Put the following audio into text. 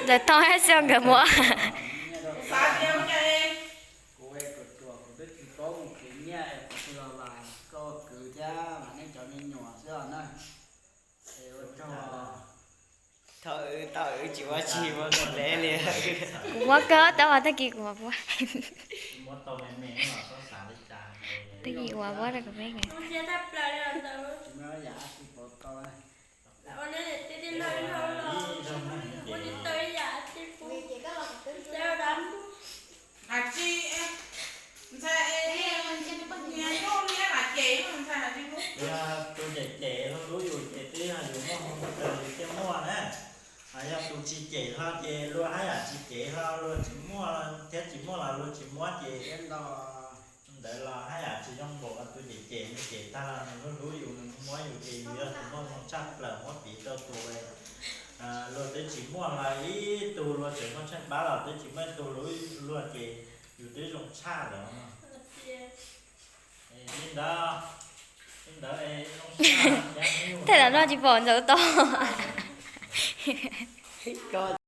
Lawv tau hais xyov nkawd mus. Kuv ruam ruam kuv twb tsis paub mus khwv nyiaj es kuv tsis los vam koj ua kwv thiab vam nej cov me nyuam xwb os na. Es ua tsaug. Thaum wb tau wb tsis ua tsis ua ntev li. Kuv muab kawg tab mas tag kis kuv muab. Tag kis ua muab rau kuv peb. Tus cem cem hlo hlub yus ces twb yog yus muaj hmoo raws yus thiaj muaj na. Yog tus tsis cem hlo ces luag haj yam tsis cem hlo luag tsis muaj thiab tsis muaj los luag tsis muab ces ntawd los haj yam tsis zoo npaum tus cem cem, nws cem tag los nws hlub hlub yus nws muab yus ces yus yog tus muaj hmoo tshaj plaws muab piv rau tus luag twb tsis muaj los ib tug luag tseem muaj tshaib plab los twb tsis muaj ib tug hlub luag ces yus twb zoo tshaj lawm. Li ntawd, li ntawd tej zaum no tsis pom ntxaws tau.